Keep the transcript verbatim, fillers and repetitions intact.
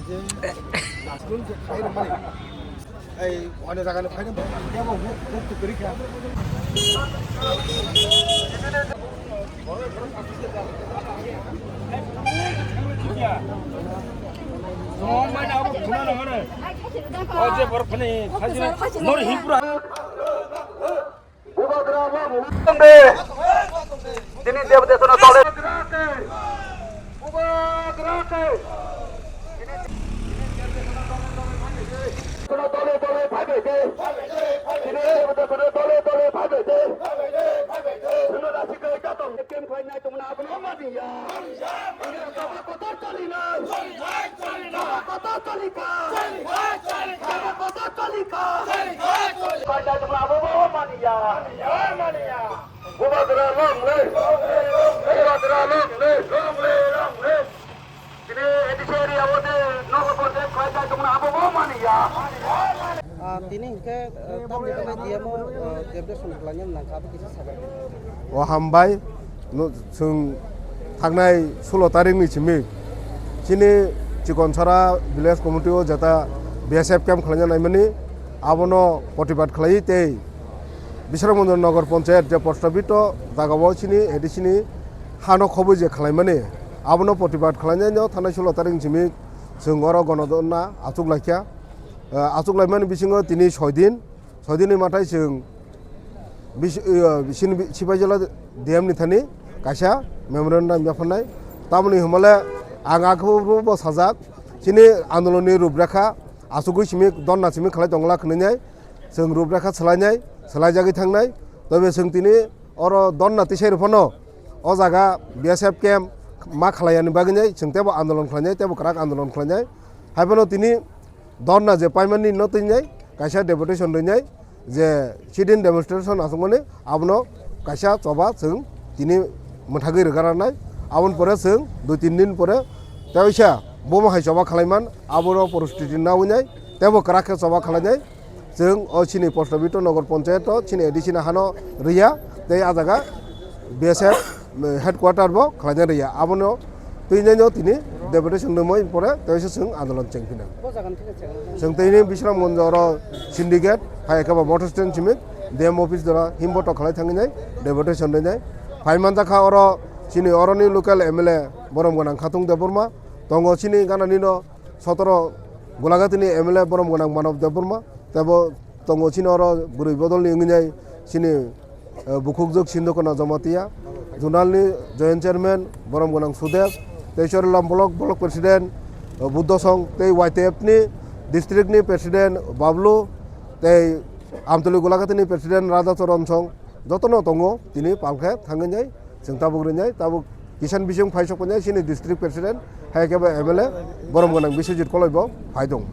Ei, onek jaga ni phaina, tebo huk, huk tu kwrwi kha. Bubagra lam lamde. Tini Debdesona dole. Bubagra ke. Dole dole phaibai de. Tini Debdesona dole dole phaibai de. Sino rasi ke jatong. Kem khlainai tongna abono mani ya. Tini Debdesona kotor choli nai. Kotor choli ka. Kotor choli ka. Kotor choli ka. Bubagra long live! Bubagra long live! Long live, long live, long live! Tini A D C area o je nogo contact khlai jai tongmani abo bo mani ya. Ah, tini hinkhe, ah, tamni bagwi D M o, ah, deputation khlaina nangkha, abo kisa sakha. O hambai, no, chwng thangnai sulo tarikni simi chini Chikonsara village committee o jeta B S F camp khlaina naimani abono protibad khlaiwi tei Bisramganj Nagar Panchayat je Postobito jagao chini A D C ni hano khobwi je khlaimani, abono protibad khlainai no thanai sulo tarikni simi chwng oro gonodonna achuk laikha. Ah, achuk laimani bisingo tini soi din, soi din ni mathai chwng bis-, ah, bisini bi-, Sipaijala D M ni thani kaisa memorandum yapharnai. Tamoni hwnmale ang akhoro bo sajak, chini andolon ni ruprekha achugwi simi donna simi khlai tongla khwnwi nai. Chwng ruprekha swlainai, swlaijagwi thangnai. Tobe chwng tini oro donna tisai rw phano o jaga B S F camp ma khlaiyani bagwi nai chwng teibo andolon khlainai, teibo kwrak andolon khlainai. Hai phano tini donna je paimani no twinai, kaisa deputation rwnai, je sit-in demonstration aswkmani abono kaisa choba chwng tini mwthagwi rwgara nai. Aboni pore chwng dui tin din pore teisa bomo hai choba khlaiman, abono poristiti nawi nai, teibo kwrak khe choba khlainai. Chwng o chini Postobito Nagar Panchayat o chini A D C ni hano rwya tei a jaga B S F headquarter bo khlaina rwya. Abono twinai no tini deputation rwmani pore teisa chwng andolon chengphinai. Bo jaga ni thik se. Chwng tini Bisramganj oro syndicate, hai khe bo motor stand simi D M office dora himboto khlai thangwi nai deputation rwnai. Phai manjakha oro chini oroni local M L A borom gwnang Khatung Debbarma tongo, chini gana nino sotoro Golaghati ni M L A borom gwnang Manav Debbarma, teibo tongo chini oro bwrwi bodol ni wngwi nai chini, eh, bukhukjwk Sindhukona Jamatia, zonal ni joint chairman borom gwnang Sudev, tei Chorilam block, block president, eh, Buddha Song, tei Y T F ni district ni president Bablu, tei Amtwlwi Golaghati ni president Radha Charan Song, jotono tongo tini palkhe thangwi nai. Chwng tabuk rinai, tabuk kisan bising phai sok painai chini district president, hai khe bo M L A borom gwnang Biswajit Koloi bo phai tong.